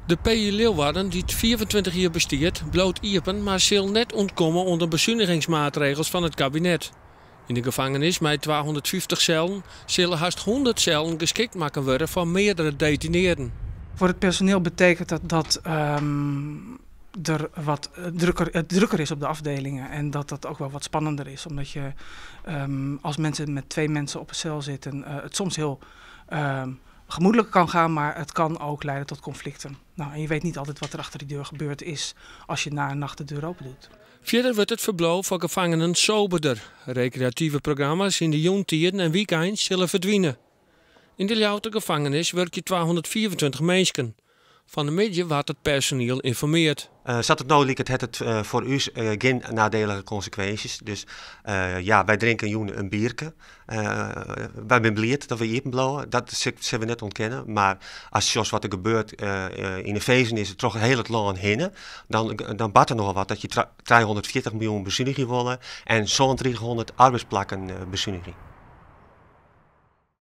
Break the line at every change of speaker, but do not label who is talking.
De PI Leeuwarden, dy't 25 jier bestiet, bliuwt iepen, mar sil net ûntkomme oan de besunigingsmaatregels fan it kabinet. Yn de gefangenis mei 250 sellen sille hast 100 sellen geskikt makke wurde foar meardere detinearden.
Voor het personeel betekent dat dat er wat drukker is op de afdelingen en dat dat ook wel wat spannender is. Omdat je als mensen met twee mensen op een cel zitten, het soms heel gemoedelijk kan gaan, maar het kan ook leiden tot conflicten. Nou, en je weet niet altijd wat er achter die deur gebeurd is als je na een nacht de deur open doet.
Fierder wurdt it ferbliuw foar gefangenen soberder. Rekreative programma's yn de jûntiden en wykeins sille ferdwine. Yn de Ljouwerter gefangenis wurkje 225 minsken. Fan 'e middei waard it personiel ynformeard.
Sa't it no liket hat it foar ús gjin nadelige konsekwinsjes. Dus ja, wy drinke jûn in bierke. Wy binne bliid dat we iepen bliuwe, dat sille we net ûntkenne. Mar ast sjochst wat der gebeurt yn de finzenis troch hiel it lân hinne, dan bart der nochal wat dat je 340 miljoen besunigje wolle en 3700 arbeidsplakken besunigje.